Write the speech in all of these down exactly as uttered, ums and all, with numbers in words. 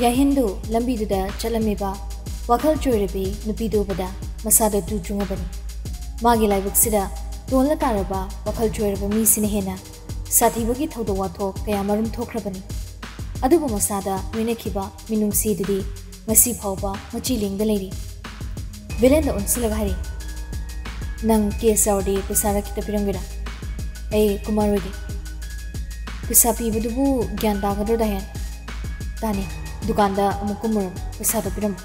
ꯌꯥꯍꯦꯟꯗꯨ ꯂꯝꯕꯤꯗꯨꯗ ꯆꯠꯂꯝꯃꯤꯕ ꯋꯥꯈꯜ ꯆꯣꯏꯔꯕꯤ ꯅꯨꯄꯤꯗꯨ ꯎꯕꯗ ꯃꯁꯥꯗꯣ ꯇꯨ ꯆꯨꯡꯉꯕꯅꯤ꯫ ꯃꯥꯒꯤ ꯂꯥꯏꯕꯛꯁꯤꯗ ꯇꯣꯜꯂ ꯇꯥꯔꯕ ꯋꯥꯈꯜ ꯆꯣꯏꯔꯕ ꯃꯤꯁꯤꯅ ꯍꯦꯟꯅ ꯁꯥꯊꯤꯕꯒꯤ ꯊꯧꯗꯣꯛ ꯋꯥꯊꯣꯛ ꯀꯌꯥ ꯃꯔꯨꯝ ꯊꯣꯛꯈ꯭ꯔꯕꯅꯤ꯫ ꯑꯗꯨꯕꯨ ꯃꯁꯥꯗ ꯂꯣꯏꯅꯈꯤꯕ ꯃꯤꯅꯨꯡꯁꯤꯗꯨꯗꯤ ꯉꯁꯤ ꯐꯥꯎꯕ ꯃꯆꯤ ꯂꯦꯡꯗ ꯂꯩꯔꯤ꯫ ꯚꯤꯂꯦꯟꯗ ꯑꯣꯟꯁꯤꯜꯂꯒ ꯍꯥꯏꯔꯤ, "ꯅꯪ ꯀꯦꯁ ꯌꯥꯎꯔꯗꯤ ꯄꯩꯁꯥꯔ ꯈꯤꯇ ꯄꯤꯔꯝꯒꯦꯔꯥ? ꯑꯩ ꯀꯨꯝꯃꯔꯣꯏꯒꯦ꯫ ꯄꯩꯁꯥ ꯄꯤꯕꯗꯨꯕꯨ ꯒ꯭ꯌꯥꯟ ꯇꯥꯒꯗ꯭ꯔꯣ ꯗꯥꯍꯦꯟ?" "ꯇꯥꯅꯤ, ꯗꯨꯀꯥꯟꯗ ꯑꯃꯨꯛ ꯀꯨꯝꯃꯨꯔꯣ, ꯄꯩꯁꯥꯗꯣ ꯄꯤꯔꯝꯃꯣ꯫"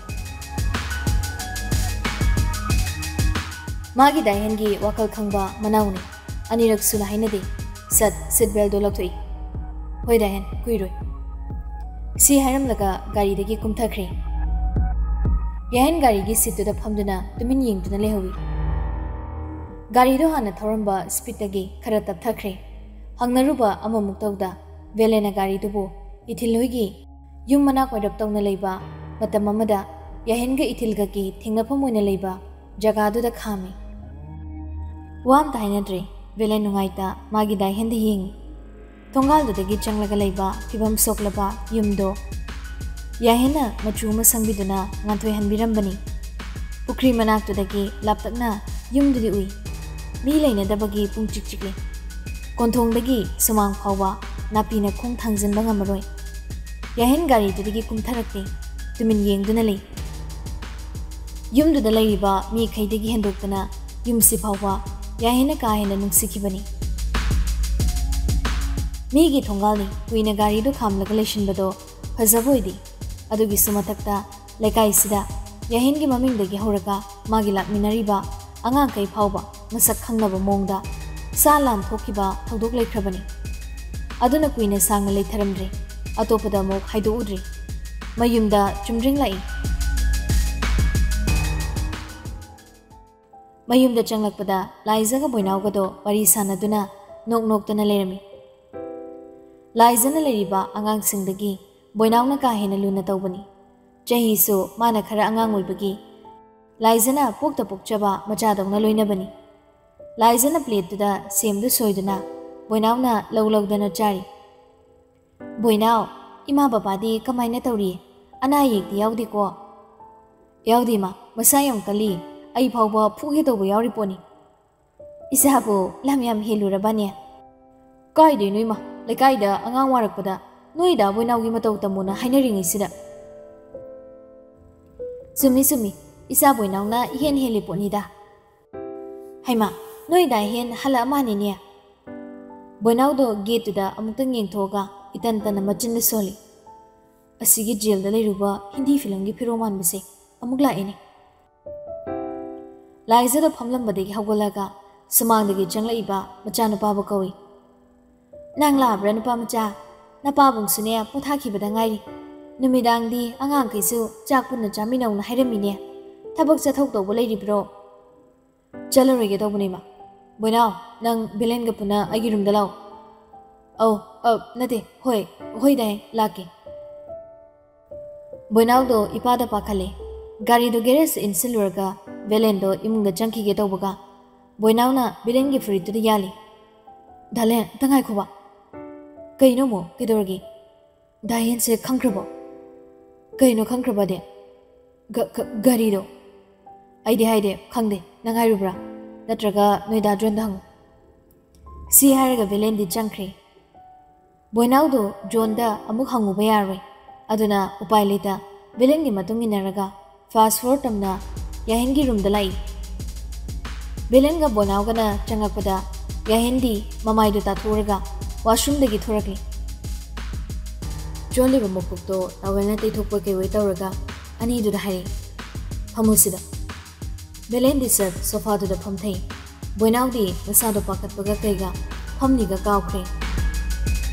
ꯃꯥꯒꯤ ꯗꯥꯍꯦꯟꯒꯤ ꯋꯥꯈꯜ ꯈꯪꯕ ꯃꯅꯥꯎꯅꯤ꯫ ꯑꯅꯤꯔꯛ ꯁꯨꯅ ꯍꯥꯏꯅꯗꯦ꯫ ꯁꯠ ꯁꯤꯠ ꯕꯦꯜꯗꯣ ꯂꯧꯊꯣꯛꯏ꯫ "ꯍꯣꯏ ꯗꯥꯍꯦꯟ, ꯀꯨꯏꯔꯣꯏ꯫" ꯁꯤ ꯍꯥꯏꯔꯝꯂꯒ ꯒꯥꯔꯤꯗꯒꯤ ꯀꯨꯝꯊꯈ꯭ꯔꯦ꯫ ꯌꯥꯍꯦꯟ ꯒꯥꯔꯤꯒꯤ ꯁꯤꯠꯇꯨꯗ ꯐꯝꯗꯨꯅ ꯇꯨꯃꯤꯟ ꯌꯦꯡꯗꯨꯅ ꯂꯩꯍꯧꯏ꯫ ꯒꯥꯔꯤꯗꯣ ꯍꯥꯟꯅ ꯊꯧꯔꯝꯕ ꯁ꯭ꯄꯤꯠꯇꯒꯤ ꯈꯔ ꯇꯞꯊꯈ꯭ꯔꯦ꯫ ꯍꯪꯅꯔꯨꯕ ꯑꯃꯃꯨꯛ ꯇꯧꯗ ꯚꯦꯂꯦꯅ ꯒꯥꯔꯤꯗꯨꯕꯨ ꯏꯊꯤꯜ ꯍꯣꯏꯒꯤ ꯌꯨꯝ ꯃꯅꯥꯛ ꯑꯣꯏꯔꯞ ꯇꯧꯅ ꯂꯩꯕ, ꯃꯇꯝ ꯑꯃꯗ ꯌꯥꯍꯦꯟꯒ ꯏꯊꯤꯜꯒꯒꯤ ꯊꯦꯡꯅꯐꯝ ꯑꯣꯏꯅ ꯂꯩꯕ ꯖꯒꯥꯗꯨꯗ ꯈꯥꯝꯃꯤ꯫ ꯋꯥ ꯑꯝꯇ ꯍꯥꯏꯅꯗ꯭ꯔꯦ꯫ ꯚꯦꯂꯦꯟ ꯅꯨꯡꯉꯥꯏꯇ ꯃꯥꯒꯤ ꯗꯥꯏꯍꯦꯟꯗ ꯌꯦꯡꯉꯤ꯫ ꯊꯣꯡꯒꯥꯜꯗꯨꯗꯒꯤ ꯆꯪꯂꯒ ꯂꯩꯕ ꯐꯤꯕꯝ ꯁꯣꯛꯂꯕ ꯌꯨꯝꯗꯣ ꯌꯥꯍꯦꯟꯅ ꯃꯆꯨ ꯑꯃ ꯁꯪꯕꯤꯗꯨꯅ ꯉꯥꯟꯊꯣꯏꯍꯟꯕꯤꯔꯝꯕꯅꯤ꯫ ꯄꯨꯈ꯭ꯔꯤ ꯃꯅꯥꯛꯇꯨꯗꯒꯤ ꯂꯥꯞꯇꯛꯅ ꯌꯨꯝꯗꯨꯗꯤ ꯎꯏ꯫ ꯃꯤ ꯂꯩꯅꯗꯕꯒꯤ ꯄꯨꯡ ꯆꯤꯛ ꯆꯤꯛꯂꯤ꯫ ꯀꯣꯟꯊꯣꯡꯗꯒꯤ ꯁꯨꯃꯥꯡ ꯐꯥꯎꯕ ꯅꯥꯄꯤꯅ ꯈꯣꯡ ꯊꯥꯡꯖꯤꯟꯕ ꯉꯝꯃꯔꯣꯏ꯫ ꯌꯥꯍꯦꯟ ꯒꯥꯔꯤꯗꯨꯗꯒꯤ ꯀꯨꯝꯊꯔꯛꯇꯦ꯫ ꯇꯨꯃꯤꯟ ꯌꯦꯡꯗꯨꯅ ꯂꯩ꯫ ꯌꯨꯝꯗꯨꯗ ꯂꯩꯔꯤꯕ ꯃꯤꯈꯩꯗꯒꯤ ꯍꯦꯟꯗꯣꯛꯇꯅ ꯌꯨꯝꯁꯤ ꯐꯥꯎꯕ ꯌꯥꯍꯦꯟꯅ ꯀꯥ ꯍꯦꯟꯅ ꯅꯨꯡꯁꯤꯈꯤꯕꯅꯤ꯫ ꯃꯤꯒꯤ ꯊꯣꯡꯒꯥꯜꯅꯤ꯫ ꯀꯨꯏꯅ ꯒꯥꯔꯤꯗꯨ ꯈꯥꯝꯂꯒ ꯂꯩꯁꯤꯟꯕꯗꯣ ꯐꯖꯕ ꯑꯣꯏꯗꯦ꯫ ꯑꯗꯨꯒꯤꯁꯨ ꯃꯊꯛꯇ ꯂꯩꯀꯥꯏꯁꯤꯗ ꯌꯥꯍꯦꯟꯒꯤ ꯃꯃꯤꯡꯗꯒꯤ ꯍꯧꯔꯒ ꯃꯥꯒꯤ ꯂꯥꯛꯃꯤꯟꯅꯔꯤꯕ ꯑꯉꯥꯡꯈꯩ ꯐꯥꯎꯕ ꯃꯁꯛ ꯈꯪꯅꯕ ꯃꯑꯣꯡꯗ ꯁꯥ ꯂꯥꯟ ꯊꯣꯛꯈꯤꯕ ꯊꯧꯗꯣꯛ ꯂꯩꯈ꯭ꯔꯕꯅꯤ꯫ ꯑꯗꯨꯅ ꯀꯨꯏꯅ ꯁꯥꯡꯅ ꯂꯩꯊꯔꯝꯗ꯭ꯔꯦ꯫ ꯑꯇꯣꯞꯄꯗ ꯑꯃꯨꯛ ꯍꯥꯏꯗꯣꯛꯎꯗ꯭ꯔꯦ꯫ ꯃꯌꯨꯝꯗ ꯆꯨꯝꯗ꯭ꯔꯤꯡ ꯂꯥꯛꯏ꯫ ꯃꯌꯨꯝꯗ ꯆꯪꯂꯛꯄꯗ ꯂꯥꯏꯖꯒ ꯕꯣꯏꯅꯥꯎꯒꯗꯣ ꯋꯥꯔꯤ ꯁꯥꯟꯅꯗꯨꯅ ꯅꯣꯛ ꯅꯣꯛꯇꯅ ꯂꯩꯔꯝꯃꯤ꯫ ꯂꯥꯏꯖꯅ ꯂꯩꯔꯤꯕ ꯑꯉꯥꯡꯁꯤꯡꯗꯒꯤ ꯕꯣꯏꯅꯥꯎꯅ ꯀꯥ ꯍꯦꯟꯅ ꯂꯨꯅ ꯇꯧꯕꯅꯤ꯫ ꯆꯍꯤꯁꯨ ꯃꯥꯅ ꯈꯔ ꯑꯉꯥꯡ ꯑꯣꯏꯕꯒꯤ ꯂꯥꯏꯖꯅ ꯄꯣꯛꯇ ꯄꯣꯛꯆꯕ ꯃꯆꯥꯗꯧꯅ ꯂꯣꯏꯅꯕꯅꯤ꯫ ꯂꯥꯏꯖꯅ ꯄ꯭ꯂꯦꯠꯇꯨꯗ ꯁꯦꯝꯗꯨ ꯁꯣꯏꯗꯨꯅ ꯕꯣꯏꯅꯥꯎꯅ ꯂꯧ ꯂꯧꯗꯅ ꯆꯥꯔꯤ꯫ "ꯕꯣꯏꯅꯥꯎ, ꯏꯃꯥ ꯕꯕꯥꯗꯤ ꯀꯃꯥꯏꯅ ꯇꯧꯔꯤ? "ꯑꯅꯥ ꯑꯌꯦꯛꯇꯤ ꯌꯥꯎꯗꯦꯀꯣ?" "ꯌꯥꯎꯗꯦ ꯏꯃꯥ, ꯃꯁꯥ ꯌꯥꯝ ꯀꯜꯂꯤ꯫ ꯑꯩ ꯐꯥꯎꯕ ꯐꯨꯒꯦ ꯇꯧꯕ ꯌꯥꯎꯔꯤ ꯄꯣꯠꯅꯤ꯫ ꯏꯆꯥꯕꯨ ꯂꯝ ꯌꯥꯝ ꯍꯦꯜꯂꯨꯔꯕꯅꯦ?" "ꯀꯥꯏꯗꯩꯅꯣ ꯏꯃꯥ, ꯂꯩꯀꯥꯏꯗ ꯑꯉꯥꯡ ꯋꯥꯔꯛꯄꯗ ꯅꯣꯏꯗ ꯕꯣꯏꯅꯥꯎꯒꯤ ꯃꯇꯧ ꯇꯝꯃꯣꯅ ꯍꯥꯏꯅꯔꯤꯉꯩꯁꯤꯗ?" "ꯆꯨꯝꯃꯤ ꯆꯨꯝꯃꯤ, ꯏꯆꯥ ꯕꯣꯏꯅꯥꯎꯅ ꯏꯍꯦꯟ ꯍꯦꯜꯂꯤ ꯄꯣꯠꯅꯤꯗ꯫ ꯍꯩꯃꯥ, ꯅꯣꯏꯗ ꯍꯦꯟ ꯍꯜꯂꯛꯑ ꯃꯥꯅꯤꯅꯦ?" ꯕꯣꯏꯅꯥꯎꯗꯣ ꯒꯦꯠꯇꯨꯗ ꯑꯃꯨꯛꯇꯪ ꯌꯦꯡꯊꯣꯛꯑꯒ ꯏꯇꯟ ꯇꯟꯅ ꯃꯆꯤꯟꯗ ꯁꯣꯜꯂꯤ꯫ "ꯑꯁꯤꯒꯤ ꯖꯦꯜꯗ ꯂꯩꯔꯨꯕ ꯍꯤꯟꯗꯤ ꯐꯤꯂꯝꯒꯤ ꯐꯤꯔꯣ ꯃꯥꯟꯕꯁꯦ ꯑꯃꯨꯛ ꯂꯥꯛꯑꯦꯅꯦ꯫" ꯂꯥꯏꯖꯗ ꯐꯝꯂꯝꯕꯗꯒꯤ ꯍꯧꯒꯠꯂꯒ ꯁꯨꯃꯥꯡꯗꯒꯤ ꯆꯪꯂꯛꯏꯕ ꯃꯆꯥꯅꯨꯄꯥꯕꯨ ꯀꯧꯏ꯫ "ꯅꯪ ꯂꯥꯛꯑꯕ꯭ꯔꯥ ꯅꯨꯄꯥ ꯃꯆꯥ? ꯅꯄꯥꯕꯨꯡꯁꯨꯅꯦ ꯄꯣꯊꯥꯈꯤꯕꯗ ꯉꯥꯏꯔꯤ꯫ ꯅꯨꯃꯤꯗꯥꯡꯗꯤ ꯑꯉꯥꯡꯈꯩꯁꯨ ꯆꯥꯛ ꯄꯨꯟꯅ ꯆꯥꯃꯤꯟꯅꯧꯅ ꯍꯥꯏꯔꯝꯃꯤꯅꯦ꯫ ꯊꯕꯛ ꯆꯠꯊꯣꯛꯇꯧꯕ ꯂꯩꯔꯤꯕ꯭ꯔꯣ?" "ꯆꯠꯂꯔꯣꯏꯒꯦ ꯇꯧꯕꯅꯦ ꯏꯃꯥ꯫ ꯕꯣꯏꯅꯥꯎ, ꯅꯪ ꯕꯦꯂꯦꯟꯒ ꯄꯨꯟꯅ ꯑꯩꯒꯤ ꯔꯨꯝꯗ ꯂꯥꯛꯑꯣ꯫" "ꯑꯧ, ꯑ, ꯅꯠꯇꯦ, ꯍꯣꯏ, ꯍꯣꯏ ꯗꯥꯏ, ꯂꯥꯛꯀꯦ꯫" ꯕꯣꯏꯅꯥꯎꯗꯣ ꯏꯄꯥꯗ ꯄꯥꯈꯠꯂꯦ꯫ ꯒꯥꯔꯤꯗꯣ ꯒꯦꯔꯦꯖꯇ ꯏꯟꯁꯤꯜꯂꯨꯔꯒ ꯕꯦꯂꯦꯟꯗꯣ ꯏꯃꯨꯡꯗ ꯆꯪꯈꯤꯒꯦ ꯇꯧꯕꯒ ꯕꯣꯏꯅꯥꯎꯅ ꯕꯦꯂꯦꯟꯒꯤ ꯐꯨꯔꯤꯠꯇꯨꯗ ꯌꯥꯜꯂꯤ꯫ "ꯗꯥꯂꯦꯟ, ꯑꯝꯇ ꯉꯥꯏꯈꯣꯕ꯫" "ꯀꯩꯅꯣ ꯑꯃꯨꯛ? ꯀꯩꯗꯧꯔꯒꯦ?" "ꯗꯥꯍꯦꯟꯁꯦ ꯈꯪꯈ꯭ꯔꯕꯣ?" "ꯀꯩꯅꯣ ꯈꯪꯈ꯭ꯔꯕꯗꯤ?" "ꯒ-, ꯒ-, ꯒꯥꯔꯤꯗꯣ꯫" "ꯑꯩꯗꯤ ꯍꯥꯏꯗꯦ, ꯈꯪꯗꯦ꯫ ꯅꯪ ꯍꯥꯏꯔꯨꯕ꯭ꯔꯥ? ꯅꯠꯇ꯭ꯔꯒ ꯅꯣꯏ ꯗꯥ ꯖꯣꯟꯗ ꯍꯪꯉꯨ꯫" ꯁꯤ ꯍꯥꯏꯔꯒ ꯕꯦꯂꯦꯟꯗꯤ ꯆꯪꯈ꯭ꯔꯦ꯫ ꯕꯣꯏꯅꯥꯎꯗꯣ ꯖꯣꯟꯗ ꯑꯃꯨꯛ ꯍꯪꯉꯨꯕ ꯌꯥꯔꯣꯏ꯫ ꯑꯗꯨꯅ ꯎꯄꯥꯏ ꯂꯩꯇ ꯕꯦꯂꯦꯟꯒꯤ ꯃꯇꯨꯡ ꯏꯟꯅꯔꯒ ꯐꯥꯁ ꯐꯣꯔꯋꯥꯔꯗ ꯇꯝꯅ ꯌꯥꯍꯦꯟꯒꯤ ꯔꯨꯝꯗ ꯂꯥꯛꯏ꯫ ꯕꯦꯂꯦꯟꯒ ꯕꯣꯏꯅꯥꯎꯒꯅ ꯆꯪꯉꯛꯄꯗ ꯌꯥꯍꯦꯟꯗꯤ ꯃꯃꯥꯏꯗꯨ ꯇꯥꯊꯣꯛꯎꯔꯒ ꯋꯥꯁꯔꯨꯝꯗꯒꯤ ꯊꯣꯔꯛꯂꯤ꯫ ꯆꯣꯜꯂꯤꯕ ꯃꯀꯣꯛꯇꯣ ꯇꯥꯋꯦꯜꯅ ꯇꯩꯊꯣꯛꯄ ꯀꯩꯋꯣꯏ ꯇꯧꯔꯒ ꯑꯅꯤꯗꯨꯗ ꯍꯥꯏꯔꯛꯏ, "ꯐꯝꯃꯨꯁꯤꯗ꯫" ꯕꯦꯂꯦꯟꯗꯤ ꯁꯠ ꯁꯣꯐꯥꯗꯨꯗ ꯐꯝꯊꯩ꯫ ꯕꯣꯏꯅꯥꯎꯗꯤ ꯃꯁꯥꯗꯣ ꯄꯥꯈꯠꯄꯒ ꯀꯩꯒ ꯐꯝꯅꯤꯒ ꯀꯥꯎꯈ꯭ꯔꯦ꯫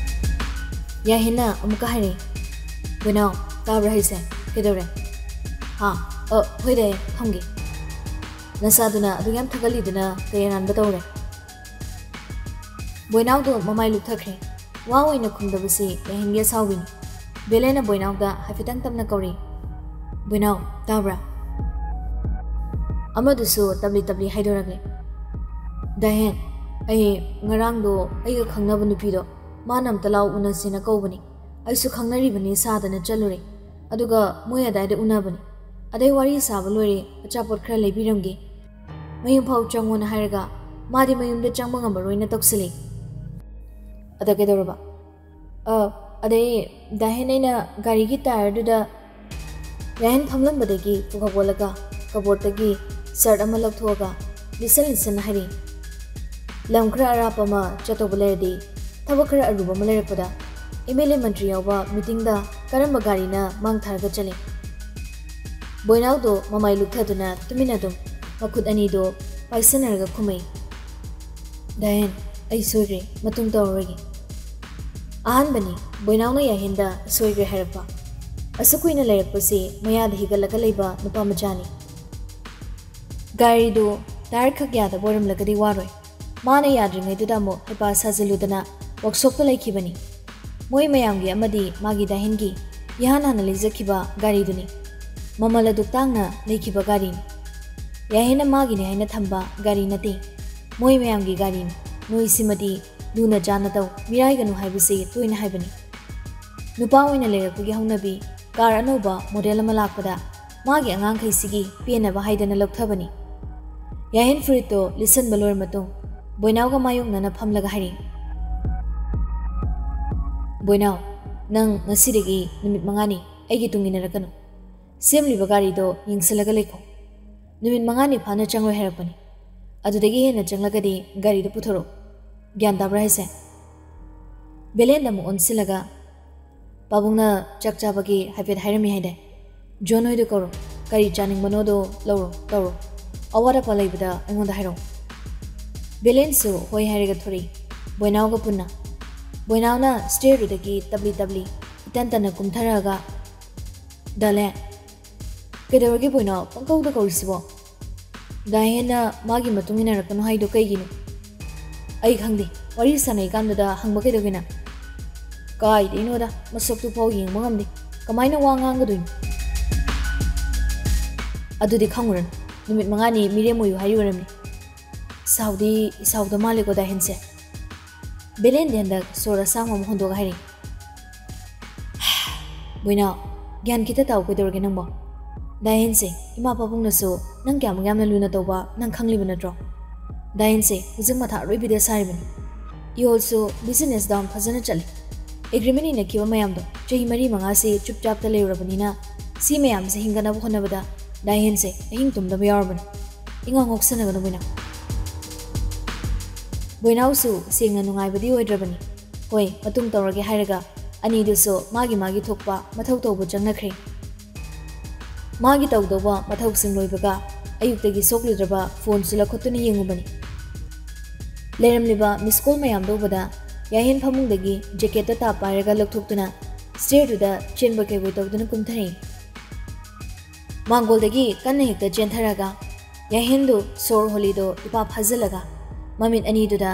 ꯌꯥꯍꯦꯟꯅ ꯑꯃꯨꯛꯀ ꯍꯥꯏꯔꯛꯏ, "ꯕꯣꯏꯅꯥꯎ, ꯇꯥꯕ꯭ꯔꯥ ꯍꯥꯏꯁꯦ? ꯀꯩꯗꯧꯔꯦ?" "ꯍꯥ? ꯑ, ꯍꯣꯏꯗ, ꯐꯝꯒꯦ꯫" "ꯅꯁꯥꯗꯨꯅ ꯑꯗꯨꯛ ꯌꯥꯝ ꯊꯥꯒꯠꯂꯤꯗꯨꯅ ꯀꯩ ꯑꯔꯥꯟꯕ ꯇꯧꯔꯦ?" ꯕꯣꯏꯅꯥꯎꯗꯣ ꯃꯃꯥꯏ ꯂꯨꯞꯊꯈ꯭ꯔꯦ꯫ ꯋꯥ ꯑꯣꯏꯅ ꯈꯨꯝꯗꯕꯁꯤ ꯌꯥꯍꯦꯟꯒꯤ ꯑꯁꯥꯎꯕꯤꯅꯤ꯫ ꯕꯦꯂꯦꯟꯅ ꯕꯣꯏꯅꯥꯎꯗ ꯍꯥꯏꯐꯦꯠꯇꯪ ꯇꯞꯅ ꯀꯧꯔꯤ, "ꯕꯣꯏꯅꯥꯎ, ꯇꯥꯕ꯭ꯔꯥ?" ꯑꯃꯗꯨꯁꯨ ꯇꯞꯂꯤ ꯇꯞꯂꯤ ꯍꯥꯏꯗꯣꯔꯛꯂꯦ, "ꯗꯥꯍꯦꯟ, ꯑꯩ ꯉꯔꯥꯡꯗꯣ ꯑꯩꯒ ꯈꯪꯅꯕ ꯅꯨꯄꯤꯗꯣ, ꯃꯥꯅ ꯑꯝꯇ ꯂꯥꯎ ꯎꯅꯁꯦꯅ ꯀꯧꯕꯅꯤ꯫ ꯑꯩꯁꯨ ꯈꯪꯅꯔꯤꯕꯅꯤ ꯁꯥꯗꯅ ꯆꯠꯂꯨꯔꯦ꯫ ꯑꯗꯨꯒ ꯃꯣꯏ ꯑꯗꯥꯏꯗ ꯎꯅꯕꯅꯤ꯫ ꯑꯗꯩ ꯋꯥꯔꯤ ꯁꯥꯕ ꯂꯣꯏꯔꯦ, ꯑꯆꯥꯄꯣꯠ ꯈꯔ ꯂꯩꯕꯤꯔꯝꯒꯦ, ꯃꯌꯨꯝ ꯐꯥꯎ ꯆꯪꯉꯣꯅ ꯍꯥꯏꯔꯒ ꯃꯥꯗꯤ ꯃꯌꯨꯝꯗ ꯆꯪꯕ ꯉꯝꯃꯔꯣꯏꯅ ꯇꯧꯁꯤꯜꯂꯤ꯫ ꯑꯗ ꯀꯩꯗꯧꯔꯕ? ꯑ, ꯑꯗꯩ ꯗꯥꯍꯦꯟ ꯑꯩꯅ ꯒꯥꯔꯤꯒꯤ ꯇꯥꯌꯔꯗꯨꯗ ꯌꯥꯍꯦꯟ ꯐꯝꯂꯝꯕꯗꯒꯤ ꯄꯨꯈꯞ ꯑꯣꯜꯂꯒ ꯀꯕꯣꯔꯗꯇꯒꯤ ꯁꯔꯠ ꯑꯃ ꯂꯧꯊꯣꯛꯑꯒ ꯂꯤꯠꯁꯟ ꯂꯤꯠꯁꯟ ꯍꯥꯏꯔꯤ꯫ ꯂꯝ ꯈꯔ ꯑꯔꯥꯞꯄ ꯑꯃ ꯆꯠꯇꯧꯕ ꯂꯩꯔꯗꯤ ꯊꯕꯛ ꯈꯔ ꯑꯔꯨꯕ ꯑꯃ ꯂꯩꯔꯛꯄꯗ ꯑꯦꯝ ꯑꯦꯜ ꯑꯦ ꯃꯟꯇ꯭ꯔꯤ ꯌꯥꯎꯕ ꯃꯤꯇꯤꯡꯗ ꯀꯔꯝꯕ ꯒꯥꯔꯤꯅ ꯃꯥꯡ ꯊꯥꯔꯒ ꯆꯠꯂꯤ? ꯕꯣꯏꯅꯥꯎꯗꯣ ꯃꯃꯥꯏ ꯂꯨꯞꯊꯗꯨꯅ ꯇꯨꯃꯤꯟꯅ ꯑꯗꯨꯝ ꯃꯈꯨꯠ ꯑꯅꯤꯗꯣ ꯄꯥꯏꯁꯟꯅꯔꯒ ꯈꯨꯝꯃꯛꯏ꯫ ꯗꯥꯍꯦꯟ, ꯑꯩ ꯁꯣꯏꯈ꯭ꯔꯦ, ꯃꯇꯨꯡ ꯇꯧꯔꯔꯣꯏꯒꯦ꯫ ꯑꯍꯥꯟꯕꯅꯤ ꯕꯣꯏꯅꯥꯎꯅ ꯌꯥꯍꯦꯟꯗ ꯁꯣꯏꯈ꯭ꯔꯦ ꯍꯥꯏꯔꯛꯄ꯫ ꯑꯁꯨꯛ ꯀꯨꯏꯅ ꯂꯩꯔꯛꯄꯁꯤ ꯃꯌꯥꯗ ꯍꯤꯒꯠꯂꯒ ꯂꯩꯕ ꯅꯨꯄꯥ ꯃꯆꯥꯅꯤ꯫ ꯒꯥꯔꯤꯗꯨ ꯇꯥꯌꯔ ꯈꯛ ꯌꯥꯗꯕ ꯑꯣꯏꯔꯝꯂꯒꯗꯤ ꯋꯥꯔꯣꯏ꯫ ꯃꯥꯅ ꯌꯥꯗ꯭ꯔꯤꯉꯩꯗꯨꯗ ꯑꯃꯨꯛ ꯍꯩꯄꯥ ꯁꯥꯖꯤꯜꯂꯨꯗꯅ ꯋꯥꯛꯁꯣꯞꯇ ꯂꯩꯈꯤꯕꯅꯤ꯫ ꯃꯣꯏ ꯃꯌꯥꯝꯒꯤ ꯑꯃꯗꯤ ꯃꯥꯒꯤ ꯗꯥꯍꯦꯟꯒꯤ ꯏꯍꯥꯟ ꯍꯥꯟꯅ ꯂꯩꯖꯈꯤꯕ ꯒꯥꯔꯤꯗꯨꯅꯤ꯫ ꯃꯃꯜ ꯑꯗꯨꯛ ꯇꯥꯡꯅ ꯂꯩꯈꯤꯕ ꯒꯥꯔꯤꯅꯤ꯫ ꯌꯥꯍꯦꯟꯅ ꯃꯥꯒꯤꯅꯤ ꯍꯥꯏꯅ ꯊꯝꯕ ꯒꯥꯔꯤ ꯅꯠꯇꯦ, ꯃꯣꯏ ꯃꯌꯥꯝꯒꯤ ꯒꯥꯔꯤꯅꯤ꯫ ꯅꯣꯏ ꯁꯤꯃꯗꯤ ꯂꯨꯅ ꯆꯥꯟꯅ ꯇꯧ, ꯃꯤꯔꯥꯏꯒꯅꯨ ꯍꯥꯏꯕꯁꯤ ꯇꯣꯏꯅ ꯍꯥꯏꯕꯅꯤ꯫ ꯅꯨꯄꯥ ꯑꯣꯏꯅ ꯂꯩꯔꯛꯄꯒꯤ ꯍꯧꯅꯕꯤ, ꯀꯥꯔ ꯑꯅꯧꯕ ꯃꯣꯗꯦꯜ ꯑꯃ ꯂꯥꯛꯄꯗ ꯃꯥꯒꯤ ꯑꯉꯥꯡꯈꯩꯁꯤꯒꯤ ꯄꯦꯟꯅꯕ ꯍꯥꯏꯗꯅ ꯂꯧꯊꯕꯅꯤ꯫ ꯌꯥꯍꯦꯟ ꯐꯨꯔꯤꯠꯇꯣ ꯂꯤꯠꯁꯟꯕ ꯂꯣꯏꯔ ꯃꯇꯨꯡ ꯕꯣꯏꯅꯥꯎꯒ ꯃꯥꯌꯣꯛꯅꯅ ꯐꯝꯂꯒ ꯍꯥꯏꯔꯛꯏ, "ꯕꯣꯏꯅꯥꯎ, ꯅꯪ ꯉꯁꯤꯗꯒꯤ ꯅꯨꯃꯤꯠ ꯃꯉꯥꯅꯤ ꯑꯩꯒꯤ ꯇꯨꯡ ꯏꯟꯅꯔꯛꯀꯅꯨ꯫ ꯁꯦꯝꯂꯤꯕ ꯒꯥꯔꯤꯗꯣ ꯌꯦꯡꯁꯤꯜꯂꯒ ꯂꯩꯈꯣ꯫ ꯅꯨꯃꯤꯠ ꯃꯉꯥꯅꯤ ꯐꯥꯅ ꯆꯪꯂꯣꯏ ꯍꯥꯏꯔꯛꯄꯅꯤ꯫ ꯑꯗꯨꯗꯒꯤ ꯍꯦꯟꯅ ꯆꯪꯂꯒꯗꯤ ꯒꯥꯔꯤꯗꯣ ꯄꯨꯊꯣꯔꯛꯎ꯫ ꯒ꯭ꯌꯥꯟ ꯇꯥꯕ꯭ꯔꯥ ꯍꯥꯏꯁꯦ?" ꯕꯦꯂꯦꯟꯗ ꯑꯃꯨꯛ ꯑꯣꯟꯁꯤꯜꯂꯒ, "ꯄꯥꯕꯨꯡꯅ ꯆꯥꯛ ꯆꯥꯕꯒꯤ ꯍꯥꯏꯐꯦꯠ ꯍꯥꯏꯔꯝꯃꯤ ꯍꯥꯏꯗꯥꯏ? ꯖꯣꯟ ꯍꯣꯏꯗ ꯀꯧꯔꯣ, ꯀꯔꯤ ꯆꯥꯅꯤꯡꯕꯅꯣꯗꯣ ꯂꯧꯔꯣ, ꯇꯧꯔꯣ꯫ ꯑꯋꯥꯠ ꯑꯄꯥ ꯂꯩꯕꯗ ꯑꯩꯉꯣꯟꯗ ꯍꯥꯏꯔꯛꯑꯣ꯫" ꯕꯦꯂꯦꯟꯁꯨ ꯍꯣꯏ ꯍꯥꯏꯔꯒ ꯊꯣꯔꯛꯏ, ꯕꯣꯏꯅꯥꯎꯒ ꯄꯨꯟꯅ꯫ ꯕꯣꯏꯅꯥꯎꯅ ꯁ꯭ꯇꯦꯌꯔꯗꯨꯗꯒꯤ ꯇꯞꯂꯤ ꯇꯞꯂꯤ ꯏꯇꯟ ꯇꯟꯅ ꯀꯨꯝꯊꯔꯛꯑꯒ, "ꯗꯥꯂꯦ, ꯀꯩꯗꯧꯔꯒꯦ ꯕꯣꯏꯅꯥꯎ ꯄꯪꯀꯧꯗ ꯀꯧꯔꯤꯁꯤꯕꯣ? ꯗꯥꯍꯦꯟꯅ ꯃꯥꯒꯤ ꯃꯇꯨꯡ ꯏꯟꯅꯔꯛꯀꯅꯨ ꯍꯥꯏꯗꯣ ꯀꯩꯒꯤꯅꯣ?" "ꯑꯩ ꯈꯪꯗꯦ, ꯋꯥꯔꯤ ꯁꯥꯟꯅꯩꯀꯥꯟꯗꯨꯗ ꯍꯪꯕ ꯀꯩꯗꯧꯒꯦꯅ?" "ꯀꯥꯏꯗꯩꯅꯣꯗ, ꯃꯁꯛꯇꯨ ꯐꯥꯎ ꯌꯦꯡꯕ ꯉꯝꯗꯦ, ꯀꯃꯥꯏꯅ ꯋꯥ ꯉꯥꯡꯒꯗꯣꯏꯅꯣ?" "ꯑꯗꯨꯗꯤ ꯈꯪꯉꯨꯔꯅꯨ, ꯅꯨꯃꯤꯠ ꯃꯉꯥꯅꯤ ꯃꯤꯔꯦꯝ ꯑꯣꯏꯌꯨ ꯍꯥꯏꯔꯤ ꯑꯣꯏꯔꯝꯅꯤ꯫ ꯁꯥꯎꯗꯤ ꯁꯥꯎꯗ ꯃꯥꯜꯂꯦꯀꯣ ꯗꯥꯍꯦꯟꯁꯦ?" ꯕꯦꯂꯦꯟꯗꯤ ꯍꯟꯗꯛ ꯁꯣꯔ ꯑꯁꯥꯡꯕ ꯑꯃ ꯍꯣꯟꯗꯣꯛꯑꯒ ꯍꯥꯏꯔꯛꯏ, "ꯕꯣꯏꯅꯥꯎ, ꯒ꯭ꯌꯥꯟ ꯈꯤꯇ ꯇꯥꯎ, ꯀꯩꯗꯧꯔꯒꯦ ꯅꯪꯕꯣ? ꯗꯥꯏꯍꯦꯟꯁꯦ, ꯏꯃꯥ ꯄꯥꯕꯨꯡꯅꯁꯨ ꯅꯪ ꯀꯌꯥꯃꯨꯛ ꯌꯥꯝꯅ ꯂꯨꯅ ꯇꯧꯕ ꯅꯪ ꯈꯪꯂꯤꯕ ꯅꯠꯇ꯭ꯔꯣ? ꯗꯥꯏꯍꯦꯟꯁꯦ ꯍꯧꯖꯤꯛ ꯃꯊꯥ ꯑꯔꯣꯏꯕꯤꯗ ꯁꯥꯔꯤꯕꯅꯤ꯫ ꯏꯍꯣꯜꯁꯨ business down ꯐꯖꯅ ꯆꯠꯂꯤ꯫ Agreement ꯏꯅꯈꯤꯕ ꯃꯌꯥꯝꯗꯣ ꯆꯍꯤ ꯃꯔꯤ ꯃꯉꯥꯁꯤ ꯆꯨꯞ ꯆꯥꯞꯇ ꯂꯩꯔꯨꯔꯕꯅꯤꯅ ꯁꯤ ꯃꯌꯥꯝꯁꯦ ꯍꯤꯡꯒꯠꯅꯕ ꯍꯣꯠꯅꯕꯗ ꯗꯥꯏꯍꯦꯟꯁꯦ ꯑꯍꯤꯡ ꯇꯨꯝꯗꯕ ꯌꯥꯎꯔꯕꯅꯤ꯫ ꯏꯉꯥꯎ ꯉꯥꯎꯁꯟꯅꯒꯅꯨ ꯕꯣꯏꯅꯥꯎ꯫ ꯕꯣꯏꯅꯥꯎꯁꯨ ꯁꯦꯡꯅ ꯅꯨꯡꯉꯥꯏꯕꯗꯤ ꯑꯣꯏꯗ꯭ꯔꯕꯅꯤ꯫ ꯍꯣꯏ, ꯃꯇꯨꯡ ꯇꯧꯔꯒꯦ ꯍꯥꯏꯔꯒ ꯑꯅꯤꯗꯨꯁꯨ ꯃꯥꯒꯤ ꯃꯥꯒꯤ ꯊꯣꯛꯄ ꯃꯊꯧ ꯇꯧꯕ ꯆꯪꯅꯈ꯭ꯔꯦ꯫ ꯃꯥꯒꯤ ꯇꯧꯗꯧꯕ ꯃꯊꯧꯁꯤꯡ ꯂꯣꯏꯕꯒ ꯑꯌꯨꯛꯇꯒꯤ ꯁꯣꯛꯂꯨꯗ꯭ꯔꯕ ꯐꯣꯟꯁꯨ ꯂꯧꯈꯠꯇꯨꯅ ꯌꯦꯡꯉꯨꯕꯅꯤ꯫ ꯂꯩꯔꯝꯂꯤꯕ miss call ꯃꯌꯥꯝꯗꯣ ꯎꯕꯗ ꯌꯥꯍꯦꯟ ꯐꯃꯨꯡꯗꯒꯤ jacketꯇꯣ ꯇꯥꯞ ꯄꯥꯏꯔꯒ ꯂꯧꯊꯣꯛꯇꯨꯅ stairꯗꯨꯗ ꯆꯦꯟꯕ ꯀꯩꯕꯣꯏ ꯇꯧꯗꯨꯅ ꯀꯨꯝꯊꯔꯛꯏ꯫ ꯃꯥꯡꯒꯣꯜꯗꯒꯤ ꯀꯟꯅ ꯍꯦꯛꯇ ꯆꯦꯟꯊꯔꯒ ꯌꯥꯍꯦꯟꯗꯨ ꯁꯣꯔ ꯍꯣꯜꯂꯤꯗꯣ ꯏꯄꯥ ꯐꯥꯖꯤꯜꯂꯒ ꯃꯃꯤꯠ ꯑꯅꯤꯗꯨꯗ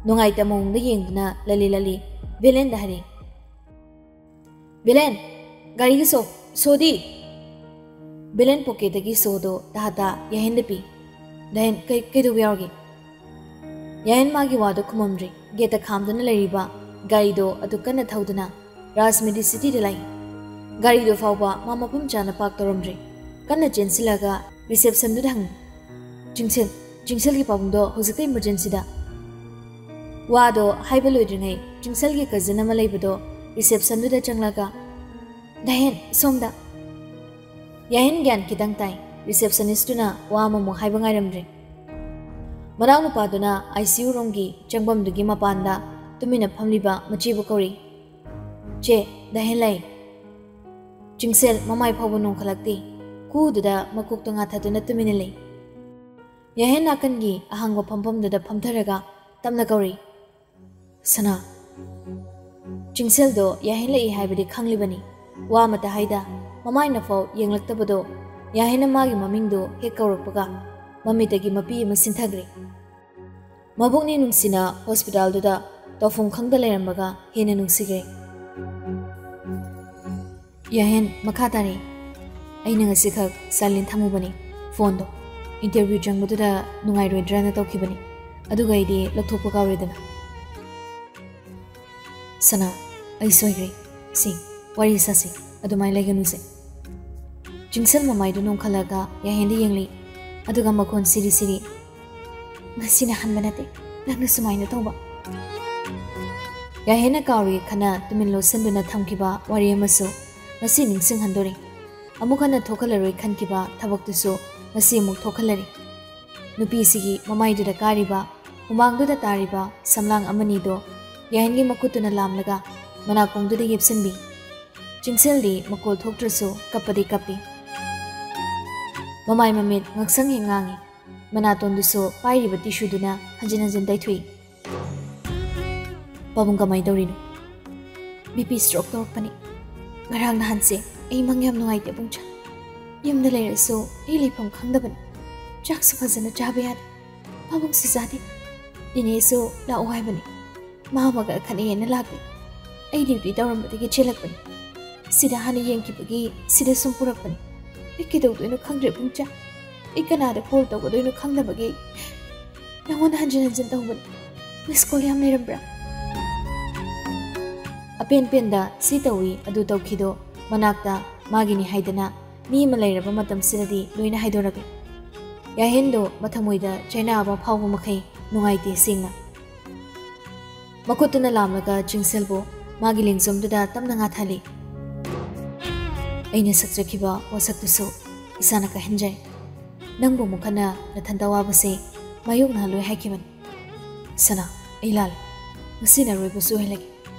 ꯅꯨꯡꯉꯥꯏꯇ ꯃꯑꯣꯡꯗ ꯌꯦꯡꯗꯨꯅ ꯂꯂꯤ ꯂꯂꯤ ꯚꯦꯂꯦꯟꯗ ꯍꯥꯏꯔꯛꯏ, "ꯚꯦꯂꯦꯟ, ꯒꯥꯔꯤꯒꯤ ꯁꯣ, ꯁꯣꯗꯤ!" ꯚꯦꯂꯦꯟ pocketꯇꯒꯤ ꯁꯣꯗꯣ ꯇꯍꯥ ꯇꯍꯥ ꯌꯥꯍꯦꯟꯗ ꯄꯤ꯫ "ꯗꯥꯍꯦꯟ, ꯀꯩ, ꯀꯩꯗꯧꯕ ꯌꯥꯎꯔꯒꯦ?" ꯌꯥꯍꯦꯟ ꯃꯥꯒꯤ ꯋꯥꯗꯣ ꯈꯨꯝꯃꯝꯗ꯭ꯔꯤ꯫ Gateꯇ ꯈꯥꯝꯗꯨꯅ ꯂꯩꯔꯤꯕ ꯒꯥꯔꯤꯗꯣ ꯑꯗꯨ ꯀꯟꯅ ꯊꯧꯗꯨꯅ ꯔꯥꯖꯃꯤꯗꯤ cityꯗ ꯂꯥꯛꯏ꯫ ꯒꯥꯔꯤꯗꯣ ꯐꯥꯎꯕ ꯃꯥ ꯃꯐꯝ ꯆꯥꯅ park ꯇꯧꯔꯝꯗ꯭ꯔꯤ꯫ ꯀꯟꯅ ꯆꯦꯟꯁꯤꯜꯂꯒ receptionꯗꯨꯗ ꯍꯪꯉꯤ, "ꯆꯤꯡꯁꯤꯜ, ꯆꯤꯡꯁꯤꯜꯒꯤ ꯄꯥꯕꯨꯡꯗꯣ ꯍꯧꯖꯤꯛꯇ emergencyꯗ!" ꯋꯥꯗꯣ ꯍꯥꯏꯕ ꯂꯣꯏꯗ꯭ꯔꯤꯉꯩ ꯆꯤꯡꯁꯤꯜꯒꯤ cousin ꯑꯃ ꯂꯩꯕꯗꯣ receptionꯗꯨꯗ ꯆꯪꯂꯒ, "ꯗꯥꯍꯦꯟ, ꯁꯣꯝꯗ!" ꯌꯥꯍꯦꯟ ꯒ꯭ꯌꯥꯟ ꯈꯤꯇꯪ ꯇꯥꯏ꯫ Receptionistꯇꯨꯅ ꯋꯥ ꯑꯃꯃꯨꯛ ꯍꯥꯏꯕ ꯉꯥꯏꯔꯝꯗ꯭ꯔꯦ꯫ ꯃꯅꯥꯎꯅꯨꯄꯥꯗꯨꯅ ICU roomꯒꯤ ꯆꯪꯐꯝꯗꯨꯒꯤ ꯃꯄꯥꯟꯗ ꯇꯨꯃꯤꯟꯅ ꯐꯝꯂꯤꯕ ꯃꯆꯦꯕꯨ ꯀꯧꯔꯤ, "ꯆꯦ, ꯗꯥꯍꯦꯟ ꯂꯥꯛꯏ!" ꯆꯤꯡꯁꯦꯜ ꯃꯃꯥꯏ ꯐꯥꯎꯕ ꯅꯣꯡꯈꯠꯂꯛꯇꯦ꯫ ꯀꯨꯗꯨꯗ ꯃꯀꯣꯛꯇꯣ ꯉꯥꯊꯗꯨꯅ ꯇꯨꯃꯤꯟꯅ ꯂꯩ꯫ ꯌꯥꯍꯦꯟ ꯅꯥꯀꯟꯒꯤ ꯑꯍꯥꯡꯕ ꯐꯝꯐꯝꯗꯨꯗ ꯐꯝꯊꯔꯒ ꯇꯞꯅ ꯀꯧꯔꯤ, "ꯁꯅꯥ!" ꯆꯤꯡꯁꯦꯜꯗꯣ ꯌꯥꯍꯦꯟ ꯂꯥꯛꯏ ꯍꯥꯏꯕꯗꯤ ꯈꯪꯂꯤꯕꯅꯤ꯫ ꯋꯥ ꯑꯃꯇ ꯍꯥꯏꯗ, ꯃꯃꯥꯏꯅꯐꯥꯎ ꯌꯦꯡꯂꯛꯇꯕꯗꯣ ꯌꯥꯍꯦꯟꯅ ꯃꯥꯒꯤ ꯃꯃꯤꯡꯗꯣ ꯍꯦꯛ ꯀꯧꯔꯛꯄꯒ ꯃꯃꯤꯠꯇꯒꯤ ꯃꯄꯤ ꯑꯃ ꯁꯤꯟꯊꯈ꯭ꯔꯦ꯫ ꯃꯕꯨꯛꯅꯤ ꯅꯨꯡꯁꯤꯅ hospitalꯗꯨꯗ ꯇꯧꯐꯝ ꯈꯪꯗ ꯂꯩꯔꯝꯕꯒ ꯍꯦꯟꯅ ꯅꯨꯡꯁꯤꯈ꯭ꯔꯦ꯫ "ꯌꯥꯍꯦꯟ, ꯃꯈꯥ ꯇꯥꯔꯦ꯫ ꯑꯩꯅ ꯉꯁꯤꯈꯛ silent ꯊꯝꯃꯨꯕꯅꯤ ꯐꯣꯟꯗꯣ꯫ Interview ꯆꯪꯕꯗꯨꯗ ꯅꯨꯡꯉꯥꯏꯔꯣꯏꯗ꯭ꯔꯅ ꯇꯧꯈꯤꯕꯅꯤ꯫ ꯑꯗꯨꯒ ꯑꯩꯗꯤ ꯂꯧꯊꯣꯛꯄ ꯀꯥꯎꯔꯦꯗꯅ꯫ ꯁꯅꯥ, ꯑꯩ ꯁꯣꯏꯈ꯭ꯔꯦ꯫ ꯁꯤ, ꯋꯥꯔꯤ ꯁꯥꯁꯤ꯫ ꯑꯗꯨꯃꯥꯏꯅ ꯂꯩꯒꯅꯨꯁꯦ꯫ ꯆꯤꯡꯁꯜ ꯃꯃꯥꯏꯗꯨ ꯅꯣꯡꯈꯠꯂꯒ ꯌꯥꯍꯦꯟꯗ ꯌꯦꯡꯂꯤ꯫ ꯑꯗꯨꯒ ꯃꯈꯣꯟ ꯁꯤꯔꯤ ꯁꯤꯔꯤ, "ꯉꯁꯤꯅ ꯍꯟꯕ ꯅꯠꯇꯦ, ꯅꯪꯅ ꯁꯨꯃꯥꯏꯅ ꯇꯧꯕ꯫" ꯌꯥꯍꯦꯟꯅ ꯀꯥꯎꯔꯦ ꯈꯟꯅ ꯇꯨꯃꯤꯟ ꯂꯣꯠꯁꯤꯟꯗꯨꯅ ꯊꯝꯈꯤꯕ ꯋꯥꯔꯤ ꯑꯃꯁꯨ ꯉꯁꯤ ꯅꯤꯡꯁꯤꯡꯍꯟꯗꯣꯔꯤ꯫ ꯑꯃꯨꯛ ꯍꯟꯅ ꯊꯣꯛꯍꯜꯂꯔꯣꯏ ꯈꯟꯈꯤꯕ ꯊꯕꯛꯇꯨꯁꯨ ꯉꯁꯤ ꯑꯃꯨꯛ ꯊꯣꯛꯍꯜꯂꯔꯤ꯫ ꯅꯨꯄꯤꯁꯤꯒꯤ ꯃꯃꯥꯏꯗꯨꯗ ꯀꯥꯔꯤꯕ, ꯍꯨꯃꯥꯡꯗꯨꯗ ꯇꯥꯔꯤꯕ ꯁꯝꯂꯥꯡ ꯑꯃꯅꯤꯗꯣ ꯌꯥꯍꯦꯟꯒꯤ ꯃꯈꯨꯠꯇꯨꯅ ꯂꯥꯝꯂꯒ ꯃꯅꯥꯀꯣꯡꯗꯨꯗ ꯌꯦꯞꯁꯤꯟꯕꯤ꯫ ꯆꯤꯡꯁꯤꯜꯗꯤ ꯃꯀꯣꯜ ꯊꯣꯛꯇ꯭ꯔꯁꯨ ꯀꯞꯄꯗꯤ ꯀꯞꯄꯤ꯫ ꯃꯃꯥꯏ ꯃꯃꯤꯠ ꯉꯛꯁꯪ ꯍꯦꯛ ꯉꯥꯡꯉꯤ꯫ ꯃꯅꯥꯇꯣꯟꯗꯨꯁꯨ ꯄꯥꯏꯔꯤꯕ ꯇꯤꯁꯨꯗꯨꯅ ꯍꯟꯖꯤꯟ ꯍꯟꯖꯤꯟ ꯇꯩꯊꯣꯛꯏ꯫ "ꯄꯥꯕꯨꯡ, ꯀꯃꯥꯏꯅ ꯇꯧꯔꯤꯅꯣ?" "ꯕꯤ ꯄꯤ ꯁ꯭ꯇ꯭ꯔꯣꯛ ꯇꯧꯔꯛꯄꯅꯤ꯫ ꯉꯔꯥꯡ ꯅꯍꯥꯟꯁꯦ ꯑꯩ ꯃꯪ ꯌꯥꯝ ꯅꯨꯡꯉꯥꯏꯇꯦ, ꯄꯨꯡꯆꯥ꯫ ꯌꯨꯝꯗ ꯂꯩꯔꯁꯨ ꯑꯩ ꯂꯩꯐꯝ ꯈꯪꯗꯕꯅꯤ꯫ ꯆꯥꯛꯁꯨ ꯐꯖꯅ ꯆꯥꯕ ꯌꯥꯗꯦ꯫ ꯄꯥꯕꯨꯡꯁꯨ ꯆꯥꯗꯦ꯫ ꯏꯅꯦꯁꯨ ꯂꯥꯛꯑꯣ ꯍꯥꯏꯕꯅꯤ꯫ ꯃꯥ ꯑꯃꯒ ꯈꯠꯅꯩꯌꯦꯅ ꯂꯥꯛꯂꯦ꯫ ꯑꯩ ꯗ꯭ꯌꯨꯇꯤ ꯇꯧꯔꯝꯕꯗꯒꯤ ꯆꯦꯜꯂꯛꯄꯅꯤ꯫ ꯁꯤꯗ ꯍꯥꯟꯅ ꯌꯦꯡꯈꯤꯕꯒꯤ ꯁꯤꯗ ꯁꯨꯝ ꯄꯨꯔꯛꯄꯅꯤ꯫ ꯑꯩ ꯀꯩꯗꯧꯗꯣꯏꯅꯣ ꯈꯪꯗ꯭ꯔꯦ, ꯄꯨꯡꯆꯥ꯫ ꯑꯩ ꯀꯅꯥꯗ ꯀꯣꯜ ꯇꯧꯒꯗꯣꯏꯅꯣ ꯈꯪꯗꯕꯒꯤ ꯅꯉꯣꯟꯗ ꯍꯟꯖꯤꯟ ꯍꯟꯖꯤꯟ ꯇꯧꯕꯅꯤ꯫ ꯃꯤꯁ ꯀꯣꯜ ꯌꯥꯝ ꯂꯩꯔꯝꯕ꯭ꯔꯥ?" ꯑꯄꯦꯟ ꯄꯦꯟꯗ ꯁꯤ ꯇꯧꯏ, ꯑꯗꯨ ꯇꯧꯈꯤꯗꯣ ꯃꯅꯥꯛꯇ ꯃꯥꯒꯤꯅꯤ ꯍꯥꯏꯗꯅ ꯃꯤ ꯑꯃ ꯂꯩꯔꯕ ꯃꯇꯝꯁꯤꯗꯗꯤ ꯂꯣꯏꯅ ꯍꯥꯏꯗꯣꯔꯛꯂꯦ꯫ ꯌꯥꯍꯦꯟꯗꯣ ꯃꯊꯃꯣꯏꯗ ꯆꯩꯅꯥꯕ ꯐꯥꯎꯕ ꯃꯈꯩ ꯅꯨꯡꯉꯥꯏꯇꯦ ꯁꯦꯡꯅ꯫ ꯃꯈꯨꯠꯇꯨꯅ ꯂꯥꯝꯂꯒ ꯆꯤꯡꯁꯤꯜꯕꯨ ꯃꯥꯒꯤ ꯂꯦꯡꯖꯨꯝꯗꯨꯗ ꯇꯞꯅ ꯉꯥꯊꯍꯜꯂꯤ꯫ "ꯑꯩꯅ ꯁꯛꯆꯈꯤꯕ ꯋꯥꯁꯛꯇꯨꯁꯨ ꯏꯁꯥꯅ ꯀꯥꯏꯍꯟꯖꯩ꯫ ꯅꯪꯕꯨ ꯑꯃꯨꯛ ꯍꯟꯅ ꯅꯊꯟꯇ ꯋꯥꯕꯁꯦ ꯃꯥꯌꯣꯛꯅꯍꯜꯂꯣꯏ ꯍꯥꯏꯈꯤꯕꯅꯤ꯫ ꯁꯅꯥ, ꯑꯩ ꯂꯥꯜꯂꯦ꯫ ꯉꯁꯤꯅ ꯑꯔꯣꯏꯕꯁꯨ ꯑꯣꯏꯍꯜꯂꯒꯦ꯫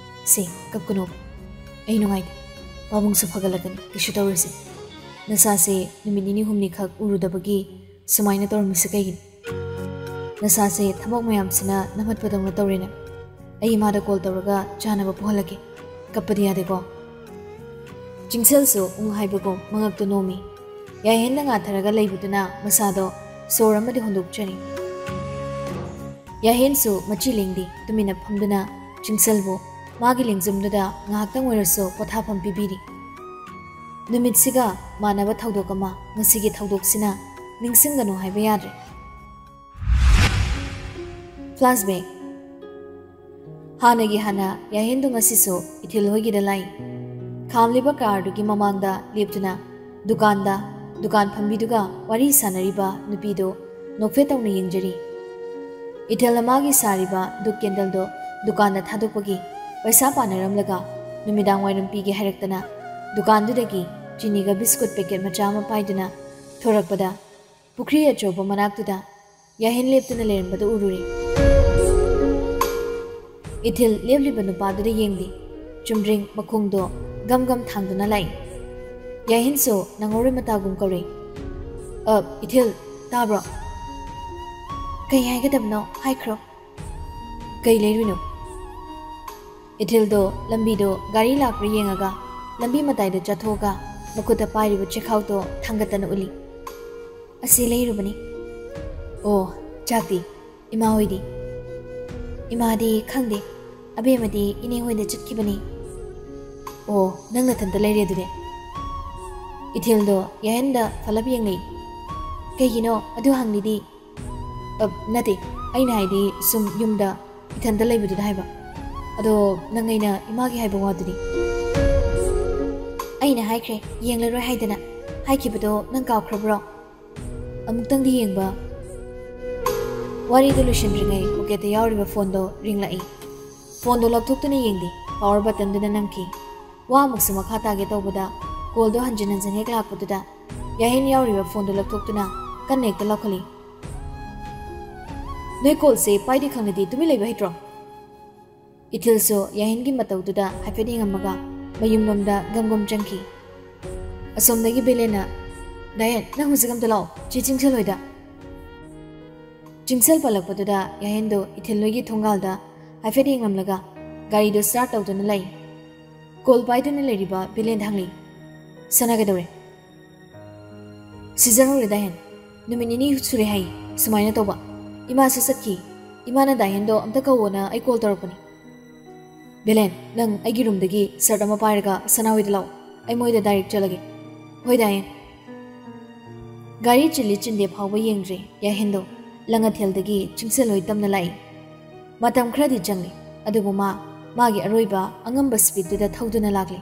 ꯁꯦ, ꯀꯞꯀꯅꯣꯕ꯫ ꯑꯩ ꯅꯨꯡꯉꯥꯏꯇꯦ꯫ ꯄꯥꯕꯨꯡꯁꯨ ꯐꯒꯠꯂꯛꯀꯅꯤ, ꯀꯩꯁꯨ ꯇꯧꯔꯣꯏꯁꯦ꯫ ꯅꯁꯥꯁꯦ ꯅꯨꯃꯤꯠ ꯅꯤꯅꯤ ꯍꯨꯝꯅꯤꯈꯛ ꯎꯔꯨꯗꯕꯒꯤ ꯁꯨꯃꯥꯏꯅ ꯇꯧꯔꯝꯃꯤꯁꯦ ꯀꯩꯒꯤꯅꯣ? ꯅꯁꯥꯁꯦ ꯊꯕꯛ ꯃꯌꯥꯝꯁꯤꯅ ꯅꯝꯍꯠꯄꯗꯧꯅ ꯇꯧꯔꯦꯅꯦ꯫ ꯑꯩ ꯏꯃꯥꯗ ꯀꯣꯜ ꯇꯧꯔꯒ ꯆꯥꯅꯕ ꯄꯨꯍꯜꯂꯛꯀꯦ꯫ ꯀꯞꯄꯗꯤ ꯌꯥꯗꯦꯀꯣ?" ꯆꯤꯡꯁꯤꯜꯁꯨ ꯎꯪ ꯍꯥꯏꯕꯒꯨꯝ ꯃꯉꯛꯇꯨ ꯅꯣꯝꯃꯤ꯫ ꯌꯥꯍꯦꯟꯗ ꯉꯥꯊꯔꯒ ꯂꯩꯕꯗꯨꯅ ꯃꯁꯥꯗꯣ ꯁꯣꯔ ꯑꯃꯗꯤ ꯍꯣꯟꯗꯣꯛꯆꯔꯤ꯫ ꯌꯥꯍꯦꯟꯁꯨ ꯃꯆꯤ ꯂꯦꯡꯗꯦ, ꯇꯨꯃꯤꯟꯅ ꯐꯝꯗꯨꯅ ꯆꯤꯡꯁꯤꯜꯕꯨ ꯃꯥꯒꯤ ꯂꯦꯡꯖꯨꯝꯗꯨꯗ ꯉꯥꯏꯍꯥꯛꯇꯪ ꯑꯣꯏꯔꯁꯨ ꯄꯣꯊꯥꯐꯝ ꯄꯤꯕꯤꯔꯤ꯫ ꯅꯨꯃꯤꯠꯁꯤꯒ ꯃꯥꯟꯅꯕ ꯊꯧꯗꯣꯛ ꯑꯃ, ꯉꯁꯤꯒꯤ ꯊꯧꯗꯣꯛꯁꯤꯅ ꯅꯤꯡꯁꯤꯡꯒꯅꯨ ꯍꯥꯏꯕ ꯌꯥꯗ꯭ꯔꯦ꯫ Flashback꯫ ꯍꯥꯟꯅꯒꯤ ꯍꯥꯟꯅ ꯌꯥꯍꯦꯟꯗꯨ ꯉꯁꯤꯁꯨ ꯏꯊꯤꯜ ꯍꯣꯏꯒꯤꯗ ꯂꯥꯛꯏ꯫ ꯈꯥꯝꯂꯤꯕ ꯀꯥꯔꯗꯨꯒꯤ ꯃꯃꯥꯡꯗ ꯂꯦꯞꯇꯨꯅ ꯗꯨꯀꯥꯟꯗ, ꯗꯨꯀꯥꯟ ꯐꯝꯕꯤꯗꯨꯒ ꯋꯥꯔꯤ ꯁꯥꯟꯅꯔꯤꯕ ꯅꯨꯄꯤꯗꯨ ꯅꯣꯛꯐꯦꯠ ꯇꯧꯅ ꯌꯦꯡꯖꯔꯤ꯫ ꯏꯊꯤꯜꯅ ꯃꯥꯒꯤ ꯁꯥꯔꯤꯕ ꯙꯨꯞ ꯀꯦꯟꯗꯜꯗꯣ ꯗꯨꯀꯥꯟꯗ ꯊꯥꯗꯣꯛꯄꯒꯤ ꯄꯩꯁꯥ ꯄꯥꯅꯔꯝꯂꯒ ꯅꯨꯃꯤꯗꯥꯡ ꯋꯥꯏꯔꯝ ꯄꯤꯒꯦ ꯍꯥꯏꯔꯛꯇꯅ ꯗꯨꯀꯥꯟꯗꯨꯗꯒꯤ ꯆꯤꯅꯤꯒ ꯕꯤꯁꯀꯨꯠ ꯄꯦꯀꯦꯠ ꯃꯆꯥ ꯑꯃ ꯄꯥꯏꯗꯨꯅ ꯊꯣꯔꯛꯄꯗ ꯄꯨꯈ꯭ꯔꯤ ꯑꯆꯧꯕ ꯃꯅꯥꯛꯇꯨꯗ ꯌꯥꯍꯦꯟ ꯂꯦꯞꯇꯨꯅ ꯂꯩꯔꯝꯕꯗꯨ ꯎꯔꯨꯔꯦ꯫ ꯏꯊꯤꯜ ꯂꯦꯞꯂꯤꯕ ꯅꯨꯄꯥꯗꯨꯗ ꯌꯦꯡꯂꯤ꯫ ꯆꯨꯝꯗ꯭ꯔꯤꯡ ꯃꯈꯣꯡꯗꯣ ꯒꯝ ꯒꯝ ꯊꯥꯡꯗꯨꯅ ꯂꯥꯛꯏ꯫ ꯌꯥꯍꯦꯟꯁꯨ ꯅꯪꯍꯧꯔꯣꯏ ꯃꯇꯥꯒꯨꯝ ꯀꯧꯔꯦ꯫ "ꯑ, ꯏꯊꯤꯜ, ꯇꯥꯕ꯭ꯔꯣ?" "ꯀꯩ ꯍꯥꯏꯒꯗꯕꯅꯣ ꯍꯥꯏꯈ꯭ꯔꯣ꯫" "ꯀꯩ ꯂꯩꯔꯨꯏꯅꯣ?" ꯏꯊꯤꯜꯗꯣ ꯂꯝꯕꯤꯗꯣ ꯒꯥꯔꯤ ꯂꯥꯛꯄ꯭ꯔꯥ ꯌꯦꯡꯉꯒ ꯂꯝꯕꯤ ꯃꯇꯥꯏꯗ ꯆꯠꯊꯣꯛꯑꯒ ꯃꯈꯨꯠꯇ ꯄꯥꯏꯔꯤꯕ ꯆꯦꯈꯥꯎꯗꯣ ꯊꯥꯡꯒꯠꯇꯅ ꯎꯠꯂꯤ꯫ "ꯑꯁꯤ ꯂꯩꯔꯨꯕꯅꯤ꯫" "ꯑꯣ, ꯆꯥꯛꯇꯤ? ꯏꯃꯥ ꯍꯣꯏꯗꯤ?" "ꯏꯃꯥꯗꯤ ꯈꯪꯗꯦ, ꯑꯕꯦꯝꯃꯗꯤ ꯏꯅꯦ ꯍꯣꯏꯗ ꯆꯠꯈꯤꯕꯅꯤ꯫" "ꯑꯣ, ꯅꯪ ꯅꯊꯟꯇ ꯂꯩꯔꯦ ꯑꯗꯨꯗꯤ?" ꯏꯊꯤꯜꯗꯣ ꯌꯥꯍꯦꯟꯗ ꯐꯂꯞ ꯌꯦꯡꯅꯩ꯫ "ꯀꯩꯒꯤꯅꯣ ꯑꯗꯨ ꯍꯪꯂꯤꯗꯤ?" "ꯑ, ꯅꯠꯇꯦ, ꯑꯩꯅ ꯍꯥꯏꯗꯤ ꯁꯨꯝ ꯌꯨꯝꯗ ꯏꯊꯟꯇ ꯂꯩꯕꯗꯨꯗ ꯍꯥꯏꯕ꯫ ꯑꯗꯣ ꯅꯪ ꯑꯩꯅ ꯏꯃꯥꯒꯤ ꯍꯥꯏꯕ ꯋꯥꯗꯨꯗꯤ?" "ꯑꯩꯅ ꯍꯥꯏꯈ꯭ꯔꯦ, ꯌꯦꯡꯂꯔꯣꯏ ꯍꯥꯏꯗꯅ꯫ ꯍꯥꯏꯈꯤꯕꯗꯣ ꯅꯪ ꯀꯥꯎꯈ꯭ꯔꯕ꯭ꯔꯣ?" "ꯑꯃꯨꯛꯇꯪꯗꯤ ꯌꯦꯡꯕ꯫" ꯋꯥꯔꯤꯗꯨ ꯂꯣꯏꯁꯤꯟꯗ꯭ꯔꯤꯉꯩ ꯄꯣꯀꯦꯠꯇ ꯌꯥꯎꯔꯤꯕ ꯐꯣꯟꯗꯣ ꯔꯤꯡꯂꯛꯏ꯫ ꯐꯣꯟꯗꯣ ꯂꯧꯊꯣꯛꯇꯨꯅ ꯌꯦꯡꯂꯤ꯫ ꯄꯥꯋꯔ ꯕꯇꯟꯗꯨꯅ ꯅꯝꯈꯤ꯫ ꯋꯥ ꯑꯃꯨꯛꯁꯨ ꯃꯈꯥ ꯇꯥꯒꯦ ꯇꯧꯕꯗ ꯀꯣꯜꯗꯣ ꯍꯟꯖꯤꯟ ꯍꯟꯖꯤꯟ ꯍꯦꯛ ꯂꯥꯛꯄꯗꯨꯗ ꯌꯥꯍꯦꯟ ꯌꯥꯎꯔꯤꯕ ꯐꯣꯟꯗꯣ ꯂꯧꯊꯣꯛꯇꯨꯅ ꯀꯟꯅ ꯍꯦꯛꯇ ꯂꯥꯎꯈꯠꯂꯤ꯫ "ꯅꯣꯏ ꯀꯣꯜꯁꯦ ꯄꯥꯏꯗꯦ ꯈꯪꯂꯗꯤ ꯇꯨꯃꯤꯟ ꯂꯩꯕ ꯍꯩꯇ꯭ꯔꯣ?" ꯏꯊꯤꯜꯁꯨ ꯌꯥꯍꯦꯟꯒꯤ ꯃꯇꯧꯗꯨꯗ ꯍꯥꯏꯐꯦꯠ ꯌꯦꯡꯉꯝꯃꯒ ꯃꯌꯨꯝꯂꯣꯝꯗ ꯒꯝꯒꯝ ꯆꯪꯈꯤ꯫ ꯑꯁꯣꯝꯗꯒꯤ ꯕꯦꯂꯦꯟꯅ, "ꯗꯥꯌꯦꯟ, ꯅꯪ ꯍꯧꯖꯤꯛ ꯑꯝꯇ ꯂꯥꯛꯑꯣ, ꯆꯦ ꯆꯤꯡꯁꯜ ꯍꯣꯏꯗ꯫" ꯆꯤꯡꯁꯜ ꯄꯜꯂꯛꯄꯗꯨꯗ ꯌꯥꯍꯦꯟꯗꯣ ꯏꯊꯤꯜ ꯍꯣꯏꯒꯤ ꯊꯣꯡꯒꯥꯜꯗ ꯍꯥꯏꯐꯦꯠ ꯌꯦꯡꯂꯝꯂꯒ ꯒꯥꯔꯤꯗꯣ ꯁ꯭ꯇꯥꯔꯠ ꯇꯧꯗꯨꯅ ꯂꯩ꯫ ꯀꯣꯜ ꯄꯥꯏꯗꯨꯅ ꯂꯩꯔꯤꯕ ꯕꯦꯂꯦꯟꯗ ꯍꯪꯂꯤ, "ꯁꯅꯥ ꯀꯩꯗꯧꯔꯦ?" "ꯁꯤꯖꯔ ꯍꯧꯔꯦ ꯗꯥꯍꯦꯟ꯫ ꯅꯨꯃꯤꯠ ꯅꯤꯅꯤ ꯁꯨꯔꯦ ꯍꯥꯏ ꯁꯨꯃꯥꯏꯅ ꯇꯧꯕ꯫ ꯏꯃꯥꯁꯨ ꯆꯠꯈꯤ꯫ ꯏꯃꯥꯅ ꯗꯥꯍꯦꯟꯗꯣ ꯑꯝꯇ ꯀꯧꯋꯣꯅ ꯑꯩ ꯀꯣꯜ ꯇꯧꯔꯛꯄꯅꯤ꯫" "ꯕꯦꯂꯦꯟ, ꯅꯪ ꯑꯩꯒꯤ ꯔꯨꯝꯗꯒꯤ ꯁꯔꯠ ꯑꯃ ꯄꯥꯏꯔꯒ ꯁꯅꯥꯍꯣꯏꯗ ꯂꯥꯛꯑꯣ꯫ ꯑꯩ ꯃꯣꯏꯗ ꯗꯥꯏꯔꯦꯛ ꯆꯠꯂꯒꯦ꯫" "ꯍꯣꯏ ꯗꯥꯍꯦꯟ꯫" ꯒꯥꯔꯤ ꯆꯤꯜꯂꯤ ꯆꯤꯟꯗꯦ ꯐꯥꯎꯕ ꯌꯦꯡꯗ꯭ꯔꯦ ꯌꯥꯍꯦꯟꯗꯣ꯫ ꯂꯪꯉꯊꯦꯜꯗꯒꯤ ꯆꯤꯡꯁꯜ ꯍꯣꯏ ꯇꯝꯅ ꯂꯥꯛꯏ꯫ ꯃꯇꯝ ꯈꯔꯗꯤ ꯆꯪꯂꯦ, ꯑꯗꯨꯕꯨ ꯃꯥ ꯃꯥꯒꯤ ꯑꯔꯣꯏꯕ ꯑꯉꯝꯕ ꯁ꯭ꯄꯤꯗꯇꯨꯗ ꯊꯧꯗꯨꯅ ꯂꯥꯛꯂꯦ꯫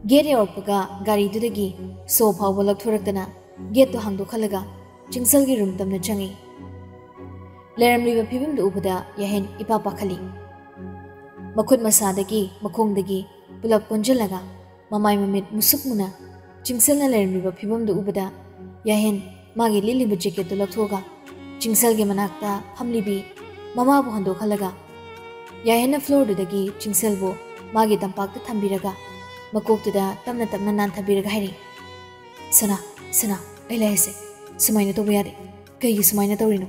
ꯒꯦꯠ ꯌꯧꯔꯛꯄꯒ ꯒꯥꯔꯤꯗꯨꯗꯒꯤ ꯁꯣ ꯐꯥꯎꯕ ꯂꯧꯊꯣꯔꯛꯇꯅ ꯒꯦꯠꯇꯨ ꯍꯥꯡꯗꯣꯛꯍꯜꯂꯒ ꯆꯤꯡꯁꯜꯒꯤ ꯔꯨꯝ ꯇꯝꯅ ꯆꯪꯉꯤ꯫ ꯂꯩꯔꯝꯂꯤꯕ ꯐꯤꯕꯝꯗꯨ ꯎꯕꯗ ꯌꯥꯍꯦꯟ ꯏꯄꯥ ꯄꯥꯈꯠꯂꯤ꯫ ꯃꯈꯨꯠ ꯃꯁꯥꯗꯒꯤ ꯃꯈꯣꯡꯗꯒꯤ ꯄꯨꯂꯞ ꯀꯣꯟꯁꯤꯜꯂꯒ ꯃꯃꯥꯏ ꯃꯃꯤꯠ ꯃꯨꯁꯨꯛ ꯃꯨꯅ ꯆꯤꯡꯁꯜꯅ ꯂꯩꯔꯝꯂꯤꯕ ꯐꯤꯕꯝꯗꯨ ꯎꯕꯗ ꯌꯥꯍꯦꯟ ꯃꯥꯒꯤ ꯂꯤꯠꯂꯤꯕ ꯖꯦꯀꯦꯠꯇꯨ ꯂꯧꯊꯣꯛꯑꯒ ꯆꯤꯡꯁꯜꯒꯤ ꯃꯅꯥꯛꯇ ꯐꯝꯂꯤꯕꯤ ꯃꯃꯥꯕꯨ ꯍꯟꯗꯣꯛꯍꯜꯂꯒ ꯌꯥꯍꯦꯟꯅ ꯐ꯭ꯂꯣꯔꯗꯨꯗꯒꯤ ꯆꯤꯡꯁꯜꯕꯨ ꯃꯥꯒꯤ ꯇꯝꯄꯥꯛꯇ ꯊꯝꯕꯤꯔꯒ ꯃꯀꯣꯛꯇꯨꯗ ꯇꯞꯅ ꯇꯞꯅ ꯅꯥꯟꯊꯕꯤꯔꯒ ꯍꯥꯏꯔꯛꯏ, "ꯁꯅꯥ, ꯁꯅꯥ, ꯑꯩ ꯂꯥꯏꯁꯦ ꯁꯨꯃꯥꯏꯅ ꯇꯧꯕ ꯌꯥꯗꯦ꯫ ꯀꯩꯒꯤ ꯁꯨꯃꯥꯏꯅ ꯇꯧꯔꯤꯅꯣ?"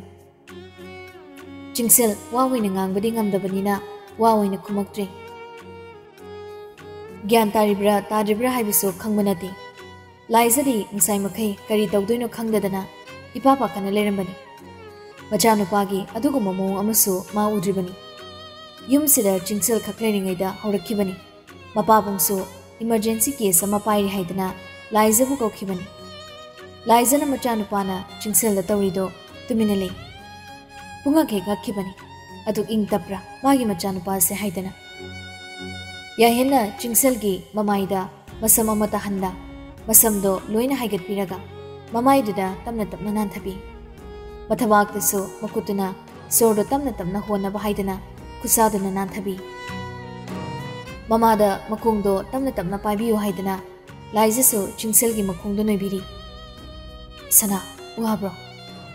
ꯆꯤꯡꯁꯜ ꯋꯥ ꯑꯣꯏꯅ ꯉꯥꯡꯕꯗꯤ ꯉꯝꯗꯕꯅꯤꯅ ꯋꯥ ꯑꯣꯏꯅ ꯈꯨꯝꯃꯛꯇ꯭ꯔꯦ꯫ ꯒ꯭ꯌꯥꯟ ꯇꯥꯔꯤꯕ꯭ꯔꯥ ꯇꯥꯗ꯭ꯔꯤꯕ꯭ꯔꯥ ꯍꯥꯏꯕꯁꯨ ꯈꯪꯕ ꯅꯠꯇꯦ꯫ ꯂꯥꯏꯖꯗꯤ ꯉꯁꯥꯏ ꯃꯈꯩ ꯀꯔꯤ ꯇꯧꯗꯣꯏꯅꯣ ꯈꯪꯗꯗꯅ ꯏꯄꯥ ꯄꯥꯈꯠꯅ ꯂꯩꯔꯝꯕꯅꯤ꯫ ꯃꯆꯥꯅꯨꯄꯥꯒꯤ ꯑꯗꯨꯒꯨꯝꯕ ꯃꯑꯣꯡ ꯑꯃꯁꯨ ꯃꯥ ꯎꯗ꯭ꯔꯤꯕꯅꯤ꯫ ꯌꯨꯝꯁꯤꯗ ꯆꯤꯡꯁꯜ ꯈꯛ ꯂꯩꯔꯤꯉꯩꯗ ꯍꯧꯔꯛꯈꯤꯕꯅꯤ꯫ ꯃꯄꯥꯕꯨꯡꯁꯨ ꯏꯃꯔꯖꯦꯟꯁꯤ ꯀꯦꯁ ꯑꯃ ꯄꯥꯏꯔꯤ ꯍꯥꯏꯗꯅ ꯂꯥꯏꯖꯕꯨ ꯀꯧꯈꯤꯕꯅꯤ꯫ ꯂꯥꯏꯖꯅ ꯃꯆꯥꯅꯨꯄꯥꯅ ꯆꯤꯡꯁꯜꯗ ꯇꯧꯔꯤꯗꯣ ꯇꯨꯃꯤꯟꯅ ꯂꯩ꯫ ꯄꯨꯡꯉꯛ ꯍꯦꯛ ꯉꯛꯈꯤꯕꯅꯤ꯫ ꯑꯗꯨꯛ ꯏꯪ ꯇꯞꯄ꯭ꯔꯥ ꯃꯥꯒꯤ ꯃꯆꯥꯅꯨꯄꯥꯁꯦ ꯍꯥꯏꯗꯅ꯫ ꯌꯥꯍꯦꯟꯅ ꯆꯤꯡꯁꯜꯒꯤ ꯃꯃꯥꯏꯗ ꯃꯁꯝ ꯑꯃ ꯇꯥꯍꯟꯂ ꯃꯁꯝꯗꯣ ꯂꯣꯏꯅ ꯍꯥꯏꯒꯠꯄꯤꯔꯒ ꯃꯃꯥꯏꯗꯨꯗ ꯇꯞꯅ ꯇꯞꯅ ꯅꯥꯟꯊꯕꯤ꯫ ꯃꯊꯕꯥꯛꯇꯁꯨ ꯃꯈꯨꯠꯇꯨꯅ ꯁꯣꯔꯗꯣ ꯇꯞꯅ ꯇꯞꯅ ꯍꯣꯟꯅꯕ ꯍꯥꯏꯗꯅ ꯈꯨꯠꯁꯥꯗꯨꯅ ꯅꯥꯟꯊꯕꯤ꯫ ꯃꯃꯥꯗ ꯃꯈꯣꯡꯗꯣ ꯇꯞꯅ ꯇꯞꯅ ꯄꯥꯏꯕꯤꯌꯨ ꯍꯥꯏꯗꯅ ꯂꯥꯏꯖꯁꯨ ꯆꯤꯡꯁꯦꯜꯒꯤ ꯃꯈꯣꯡꯗꯣ ꯅꯣꯏꯕꯤꯔꯤ꯫ "ꯁꯅꯥ, ꯋꯥꯕ꯭ꯔꯣ?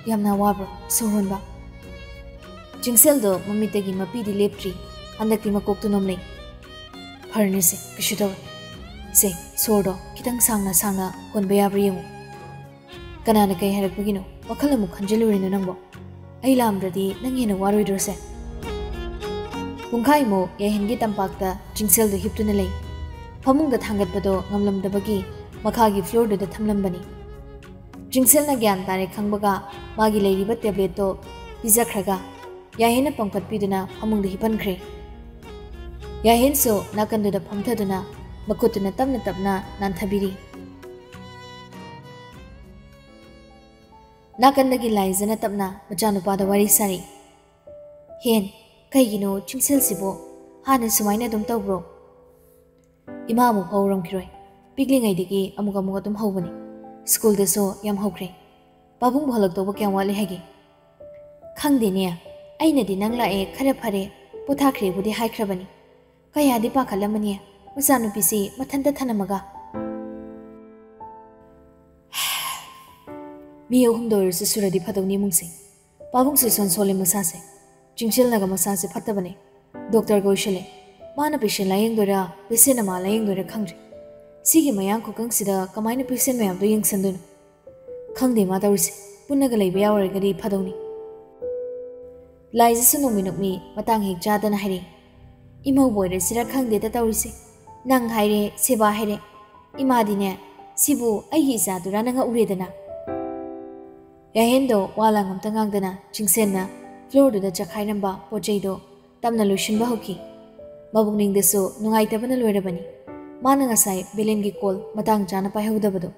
ꯌꯥꯝꯅ ꯋꯥꯕ꯭ꯔꯣ ꯁꯣꯔ ꯍꯣꯟꯕ?" ꯆꯤꯡꯁꯦꯜꯗꯣ ꯃꯃꯤꯠꯇꯒꯤ ꯃꯄꯤꯗꯤ ꯂꯦꯞꯇ꯭ꯔꯤ꯫ ꯍꯟꯗꯛꯇꯤ ꯃꯀꯣꯛꯇꯨ ꯅꯣꯝꯂꯛꯏ꯫ "ꯐꯔꯅꯤꯁꯦ, ꯀꯩꯁꯨ ꯇꯧꯔꯣꯏ꯫ ꯁꯦ, ꯁꯣꯔꯗꯣ ꯈꯤꯇꯪ ꯁꯥꯡꯅ ꯁꯥꯡꯅ ꯍꯣꯟꯕ ꯌꯥꯕ꯭ꯔꯥ ꯌꯦꯡꯉꯨ꯫ ꯀꯅꯥꯅ ꯀꯩ ꯍꯥꯏꯔꯛꯄꯒꯤꯅꯣ? ꯋꯥꯈꯜ ꯑꯃꯨꯛ ꯈꯟꯖꯤꯜꯂꯨꯔꯤꯅꯣ ꯅꯪꯕꯣ? ꯑꯩ ꯂꯥꯝꯗ꯭ꯔꯗꯤ ꯅꯪ ꯍꯦꯟꯅ ꯋꯥꯔꯣꯏꯗ꯭ꯔꯣꯁꯦ?" ꯄꯨꯡꯈꯥꯏꯃꯨꯛ ꯌꯥꯏꯍꯟꯒꯤ ꯇꯝꯄꯥꯛꯇ ꯆꯤꯡꯁꯦꯜꯗꯨ ꯍꯤꯞꯇꯨꯅ ꯂꯩ꯫ ꯐꯃꯨꯡꯗ ꯊꯥꯡꯒꯠꯄꯗꯣ ꯉꯝꯂꯝꯗꯕꯒꯤ ꯃꯈꯥꯒꯤ ꯐ꯭ꯂꯣꯔꯗꯨꯗ ꯊꯝꯂꯝꯕꯅꯤ꯫ ꯆꯤꯡꯁꯦꯜꯅ ꯒ꯭ꯌꯥꯟ ꯇꯥꯔꯦ ꯈꯪꯕꯒ ꯃꯥꯒꯤ ꯂꯩꯔꯤꯕ ꯇꯦꯕ꯭ꯂꯦꯠꯇꯣ ꯄꯤꯖꯈ꯭ꯔꯒ ꯌꯥꯏꯍꯟꯅ ꯄꯥꯡꯈꯠꯄꯤꯗꯨꯅ ꯐꯃꯨꯡꯗ ꯍꯤꯞꯍꯟꯈ꯭ꯔꯦ꯫ ꯌꯥꯏꯍꯟꯁꯨ ꯅꯥꯀꯟꯗꯨꯗ ꯐꯝꯊꯗꯨꯅ ꯃꯈꯨꯠꯇꯨꯅ ꯇꯞꯅ ꯇꯞꯅ ꯅꯥꯟꯊꯕꯤꯔꯤ꯫ ꯅꯥꯀꯟꯗꯒꯤ ꯂꯥꯏꯖꯅ ꯇꯞꯅ ꯃꯆꯥꯅꯨꯄꯥꯗ ꯋꯥꯔꯤ ꯁꯥꯔꯤ꯫ "ꯍꯦꯟ, ꯀꯩꯒꯤꯅꯣ ꯆꯤꯡꯁꯦꯜꯁꯤꯕꯨ? ꯍꯥꯟꯅ ꯁꯨꯃꯥꯏꯅ ꯑꯗꯨꯝ ꯇꯧꯕ꯭ꯔꯣ?" ꯏꯃꯥ ꯑꯃꯨꯛ ꯐꯥꯎ ꯎꯔꯝꯈꯤꯔꯣꯏ꯫ ꯄꯤꯛꯂꯤꯉꯩꯗꯒꯤ ꯑꯃꯨꯛ ꯑꯃꯨꯛ ꯑꯗꯨꯝ ꯍꯧꯕꯅꯤ꯫ ꯁ꯭ꯀꯨꯜꯗꯁꯨ ꯌꯥꯝ ꯍꯧꯈ꯭ꯔꯦ꯫ ꯄꯥꯕꯨꯡꯕꯨ ꯍꯜꯂꯛꯇꯧꯕ ꯀꯌꯥꯝ ꯋꯥꯠꯂꯤ ꯍꯥꯏꯒꯦ? ꯈꯪꯗꯦꯅꯦ, ꯑꯩꯅꯗꯤ ꯅꯪ ꯂꯥꯛꯑꯦ, ꯈꯔ ꯐꯔꯦ, ꯄꯣꯊꯥꯈ꯭ꯔꯦꯕꯨꯗꯤ ꯍꯥꯏꯈ꯭ꯔꯕꯅꯤ꯫ ꯀꯌꯥꯗꯤ ꯄꯥꯈꯠꯂꯝꯃꯅꯤ ꯃꯆꯥꯅꯨꯄꯤꯁꯤ ꯃꯊꯟꯇ ꯊꯅꯝꯃꯒ꯫ ꯃꯤ ꯑꯍꯨꯝꯗ ꯑꯣꯏꯔꯁꯨ ꯁꯨꯔꯗꯤ ꯐꯗꯧꯅꯤ ꯏꯃꯨꯡꯁꯦ꯫ ꯄꯥꯕꯨꯡꯁꯦ ꯁꯣꯟ ꯁꯣꯜꯂꯦ ꯃꯁꯥꯁꯦ꯫ ꯆꯤꯡꯁꯤꯜꯅꯒ ꯃꯁꯥꯁꯦ ꯐꯠꯇꯕꯅꯦ꯫ ꯗꯣꯛꯇꯔꯒ ꯑꯣꯏꯁꯜꯂꯦ꯫ ꯃꯥꯅ ꯄꯦꯁꯦꯟ ꯂꯥꯌꯦꯡꯗꯣꯏꯔꯥ, ꯄꯦꯁꯦꯟꯅ ꯃꯥ ꯂꯥꯌꯦꯡꯗꯣꯏꯔꯥ ꯈꯪꯗ꯭ꯔꯦ꯫ ꯁꯤꯒꯤ ꯃꯌꯥꯡ ꯈꯨꯀꯪꯁꯤꯗ ꯀꯃꯥꯏꯅ ꯄꯦꯁꯦꯟ ꯃꯌꯥꯝꯗꯣ ꯌꯦꯡꯁꯟꯗꯣꯏꯅꯣ? ꯈꯪꯗꯦ ꯃꯥ ꯇꯧꯔꯤꯁꯦ꯫ ꯄꯨꯟꯅꯒ ꯂꯩꯕ ꯌꯥꯎꯔꯒꯗꯤ ꯐꯗꯧꯅꯤ꯫ ꯂꯥꯏꯖꯁꯨ ꯅꯣꯡꯃ ꯅꯣꯛꯃꯤ ꯃꯇꯥꯡ ꯍꯦꯛ ꯆꯥꯗꯅ ꯍꯥꯏꯔꯛꯏ, "ꯏꯃꯧꯕ ꯑꯣꯏꯔꯁꯤꯔ ꯈꯪꯗꯦꯗ ꯇꯧꯔꯤꯁꯦ꯫ ꯅꯪ ꯍꯥꯏꯔꯦ, ꯁꯦꯕꯥ ꯍꯥꯏꯔꯦ꯫ ꯏꯃꯥꯗꯤꯅꯦ, ꯁꯤꯕꯨ ꯑꯩꯒꯤ ꯏꯆꯥꯗꯨꯔꯥꯅ ꯉꯛꯎꯔꯦꯗꯅ꯫" ꯌꯥꯍꯦꯟꯗꯣ ꯋꯥ ꯂꯥꯡ ꯑꯝꯇ ꯉꯥꯡꯗꯅ ꯆꯤꯡꯁꯦꯟꯅ ꯐ꯭ꯂꯣꯔꯗꯨꯗ ꯆꯈꯥꯏꯔꯝꯕ ꯄꯣꯠ ꯆꯩꯗꯣ ꯇꯞꯅ ꯂꯣꯏꯁꯤꯟꯕ ꯍꯧꯈꯤ꯫ ꯃꯕꯨꯛꯅꯤꯡꯗꯁꯨ ꯅꯨꯡꯉꯥꯏꯇꯕꯅ ꯂꯣꯏꯔꯕꯅꯤ꯫ ꯃꯥꯅ ꯉꯁꯥꯏ ꯕꯦꯂꯦꯟꯒꯤ ꯀꯣꯜ ꯃꯇꯥꯡ ꯆꯥꯅ ꯄꯥꯏꯍꯧꯗꯕꯗꯣ꯫